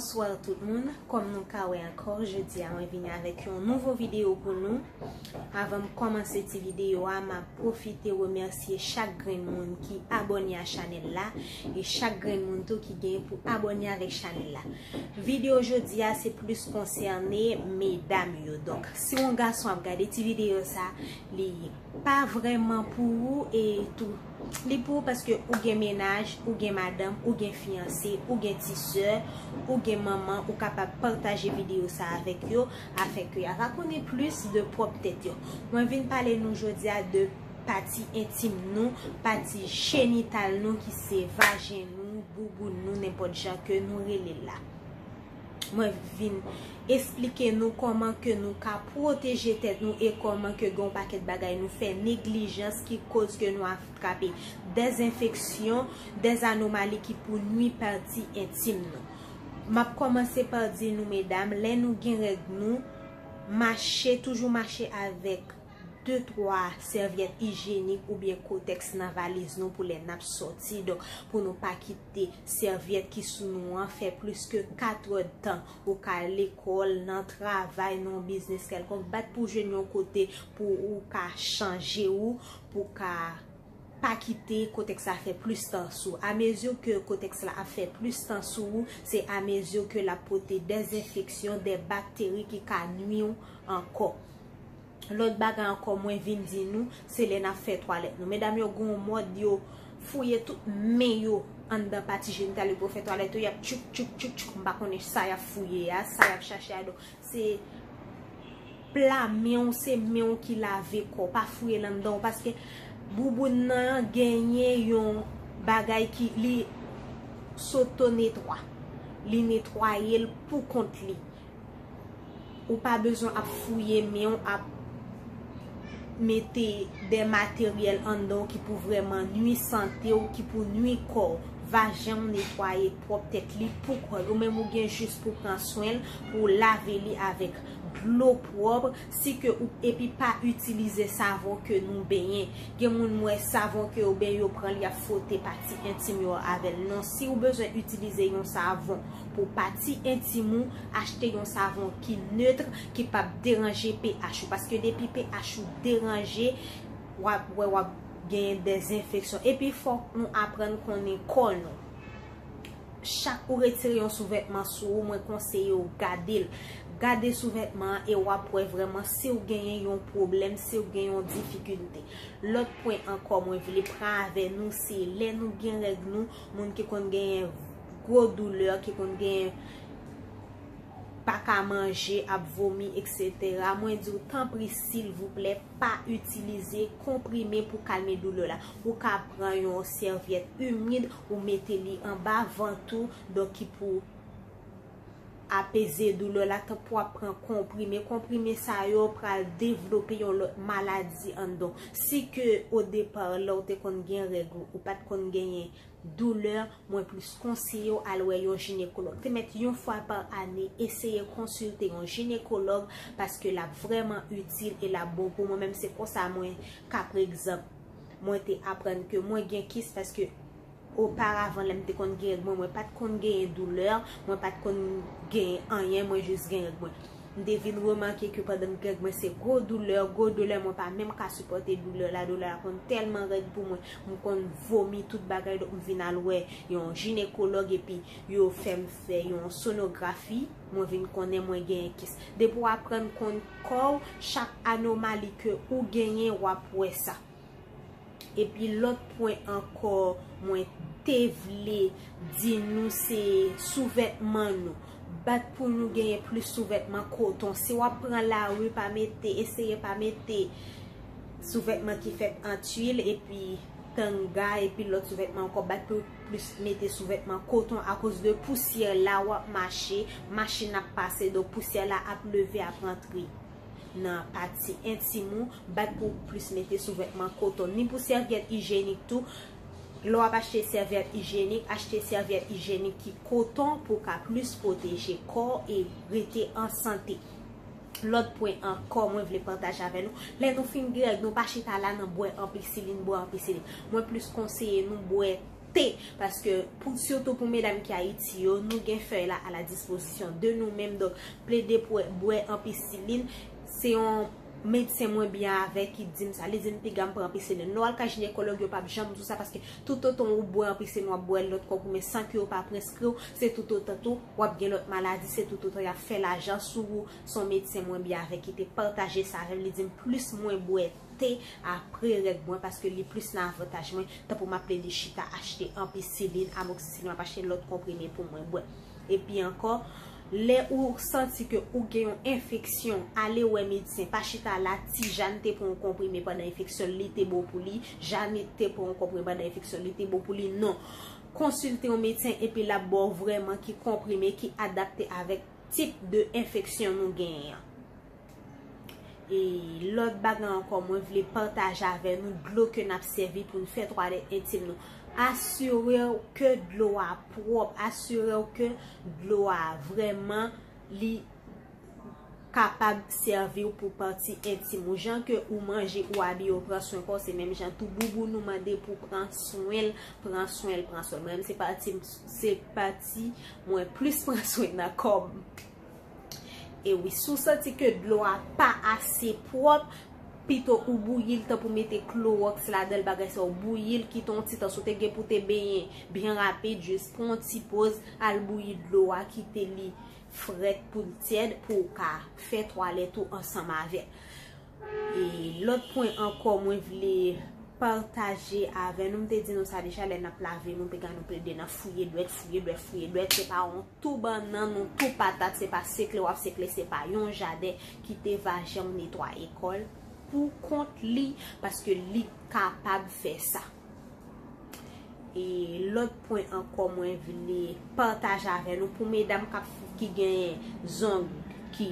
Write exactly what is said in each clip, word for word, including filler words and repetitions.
Bonswa tout moun, kòm nou ka wè ankò, jodi a mwen vini avèk yon nouvo videyo pou nou. Avan m kòmanse ti videyo a, m ap pwofite remèsye chak grenn moun ki abòne a chanèl la e chak grenn moun tou ki gen pou abòne avèk chanèl la. Videyo jodi a se plis konsène medam yo. Donk, si yon gason ap gade ti videyo sa, li pa vrèman pou ou e tou. Li pou ou paske ou gen mennaj, ou gen madanm, ou gen fiyanse, ou gen ti sè, ou gen manman, ou kapab pataje videyo sa avèk yo, afin ke y a va konnen plis de pwòp tèt yo. Mwen vin pale nou jodi a de pati entim nou, pati jenital nou ki se vajen nou, bouboun nou, nenpòt jan ke nou rele l la. Mwen vin esplike nou kòman ke nou ka pwoteje tèt nou e kòman ke gen yon pakèt bagay nou fè neglijans ki koz ke nou atrape dèzenfeksyon, dèzanomali ki pou nwi pati entim nou. M ap kòmanse pa di nou, medam, lè nou gen règ nou, mache, toujou mache avèk de twa sèvyèt ijyenik oubyen kotèks nan valiz nou pou lè n ap sòti. Donk, pou nou pa kite sèvyèt ki sou nou an fè plis ke kat èdtan. Ou ka lekòl, nan travay, nan yon biznis kèlkonk, bat pou w jwenn yon kote pou ou ka chanje ou, pou w ka pa kite kotèks la fè plis tan sou ou. Amezi ke kotèks la ap fè plis tan sou ou, se amezi ke l ap pote dèzenfeksyon, dè bakteri ki ka nwi w ankò. Lòt bagay ankò mwen vin di nou, se lè n ap fè twalèt nou. Medam yo gen yon mòd yo fouye tout men yo anndan pati jenital yo pou yo fè twalèt yo, y ap tchouk, tchouk, tchouk, tchouk. M pa konnen sa y ap fouye a, sa y ap chache a. Donk, se pla men w, se men w ki lave kò w. Pa fouye l anndan w, paske bouboun nan genyen yon bagay ki li soto netwa. Li netwaye l pou kont li. Ou pa bezwen ap fouye men w, ap mete de materyèl anndan w ki pou vrèman nwi sante w, ki pou nwi kò w. Vajen w netwaye pwòp tèt li pou kò l. Ou menm ou gen jis pou pran swen l, pou w lave li avèk dlo pwòp, si ke ou, epi pa itilize savon ke nou benyen. Gen moun m wè savon ke yo benyen, yo pran l, y ap fwote pati entim yo avè l. Non, si w bezwen itilize yon savon pou pati entim ou, achte yon savon ki nèt, ki p ap deranje pH ou. Paske depi pH ou deranje, w ap wè w ap genyen dèzenfeksyon. Epi fòk nou aprann konnen kò nou. Chak ou retire yon souvètman sou ou, mwen konseye w gade l. Gade souvètman an e w ap wè vrèman si w genyen yon pwoblèm, si w gen yon difikilte. Lòt pwen ankò mwen vle pran avè nou, se lè nou gen règ nou, moun ki konn genyen gwo doulè, ki konn genyen pa ka manje, ap vomi, etsetera. Mwen di w, tanpri, silvouplè, pa itilize konprime pou kalme doulè la. Ou ka pran yon sèvyèt imid, ou mete li anba vant ou, donk ki pou apeze doulè la, tankou w ap pran konprime. Konprime sa yo pral devlope yon lòt maladi anndan w. Si ke o depa, lè w te konn gen règ ou, ou pa t konn genyen doulè, mwen plis konseye w al wè yon jinekològ. Te mèt yon fwa pa ane, eseye konsilte yon jinekològ, paske l ap vrèman itil e l ap bon pou mwen menm. Se konsa mwen ka, pa egzanp, mwen te aprann ke mwen gen kis, paske oparavan, lè m te konn gen règ mwen, mwen pa t konn genyen doulè, mwen pa t konn genyen anyen, mwen jis gen règ mwen. M te vin remake ke pandan m gen règ mwen, se gwo doulè, gwo doulè, mwen pa menm ka sipòte doulè la, doulè la konn tèlman rèd pou mwen, m konn vomi tout bagay, donk m vin al wè yon jinekològ epi yo fè m fè yon sonografi, mwen vin konnen mwen genyen kis. Depi w aprann konn kò w, chak anomali ke ou genyen, w ap wè sa. Epi lòt pwen ankò mwen te vle di nou se souvètman nou. Bat pou nou genyen plis souvètman koton. Si w ap pran lari, pa mete, eseye pa mete souvètman ki fèt an twil epi tanga epi lòt souvètman ankò. Bat pou plis mete souvètman koton akoz de pousyè la w ap mache, machin ap pase, donk pousyè la ap leve, ap rantre nan pati entim ou, bat pou w plis mete souvètman koton. Ni pou sèvyèt ijyenik tou, lè w ap achte sèvyèt ijyenik, achte sèvyèt ijyenik ki koton pou w ka plis pwoteje kò w e rete an sante. Lòt pwen ankò mwen vle pataje avè nou, lè nou fin gen règ, nou pa chita la nan bwè anpisilin, bwè anpisilin. Mwen plis konseye nou bwè te. Paske pou, sitou pou medam ki Ayiti yo, nou gen fèy la a la dispozisyon de nou menm. Donk, plede bwè, bwè anpisilin, se yon medsen mwen byen avè ki di m sa. Li di m piga m pran anpisilin. Lè w al kay jinekològ, yo p ap janm di w sa, paske toutotan ou bwè anpisilin, w ap bwè lòt konprime san ke yo pa preskri w, se toutotan tou w ap gen lòt maladi, se toutotan y ap fè lajan sou ou. Se yon medsen mwen byen avè ki te pataje sa avè m. Li di m plis mwen bwè te apre règ mwen, paske li plis nan avantaj mwen, tanpou m ap plede chita achte anpisilin, amoxicilline, m ap achte lòt konprime pou mwen bwè. Epi ankò, lè ou santi ke ou gen yon enfeksyon, ale wè medsen, pa chita la, Tijane te pran yon konprime pandan enfeksyon, li te bon pou li, Janit te pran yon konprime pandan enfeksyon, li te bon pou li, non. Konsilte yon medsen epi l ap ba w vrèman ki konprime ki adapte avèk tip de enfeksyon nou genyen an. E lòt bagay ankò, mwen vle pataje avè nou dlo ke n ap sèvi pou n fè twalèt entim nou. Asire w ke dlo a pwòp, asire w ke dlo a vrèman li kapab sèvi w pou pati entim ou. Jan ke ou manje, ou abiye, ou pran swen kò w, se menm jan tou bouboun ou mande pou pran swen l, pran swen l, pran swen l. Mwen menm se pati, se pati mwen plis pran swen nan kò m. E wi, si w santi ke dlo a pa ase pwòp, pito ou bouyi l, tanpou mete klowòks ladan l, bagay sa, ou bouyi l, kite yon ti tan, si w te gen pou te benyen byen rapid, jis pran yon ti poz, al bouyi dlo a, kite li frèt pou l tyèd, pou w ka fè twalèt ou ansanm avè l. E lòt pwen ankò mwen vle pataje avè nou, m te di nou sa deja, lè n ap lave nou, piga nou plede nan fouye dwèt, fouye dwèt, fouye dwèt, se pa yon tou bannann, yon tou patat, se pa sekle w ap sekle, se pa yon jaden, kite vajen w netwaye kò l pou kont li, paske li kapab fè sa. E lòt pwen ankò mwen vle pataje avè nou pou medam k ap, ki genyen zong ki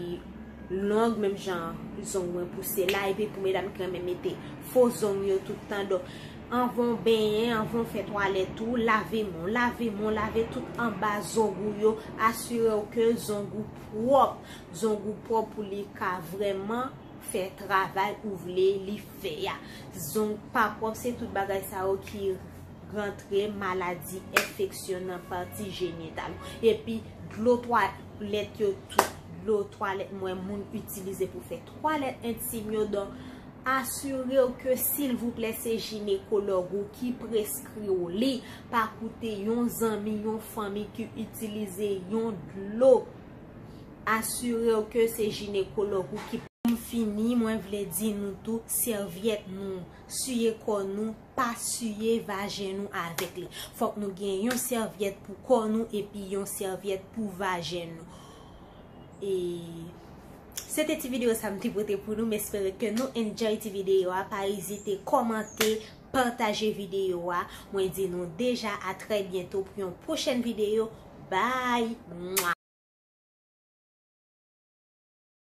long, menm jan zong mwen pouse la, epi pou medam ki renmen mete fo zong yo tout tan. Donk, anvan w benyen, anvan w fè twalèt ou, lave men w, lave men w, lave tout anba zong ou yo, asire w ke zong ou pwòp, zong ou pwòp pou li ka vrèman fè travay ou vle li fè a. Zong pa pwòp, se tout bagay sa yo ki rantre maladi enfeksyon nan pati jenital ou. Epi dlo twalèt yo tou, dlo twalèt m wè moun itilize pou fè twalèt entim yo. Donk, asire w ke silvouplè se jinekològ ou ki preskri w li. Pa koute yon zanmi, yon fanmi ki itilize yon dlo. Asire w ke se jinekològ ou ki. Pou m fini, mwen vle di nou tou, sèvyèt nou, siye kò nou, pa siye vajen nou avèk li. Fòk nou gen yon sèvyèt pou kò nou epi yon sèvyèt pou vajen nou. E se te ti videyo sa m te pote pou nou. M espere ke nou enjoy ti videyo a. Pa ezite kòmante, pataje videyo a. Mwen di nou deja a trè byento pou yon pwochèn videyo. Bye! Mwa!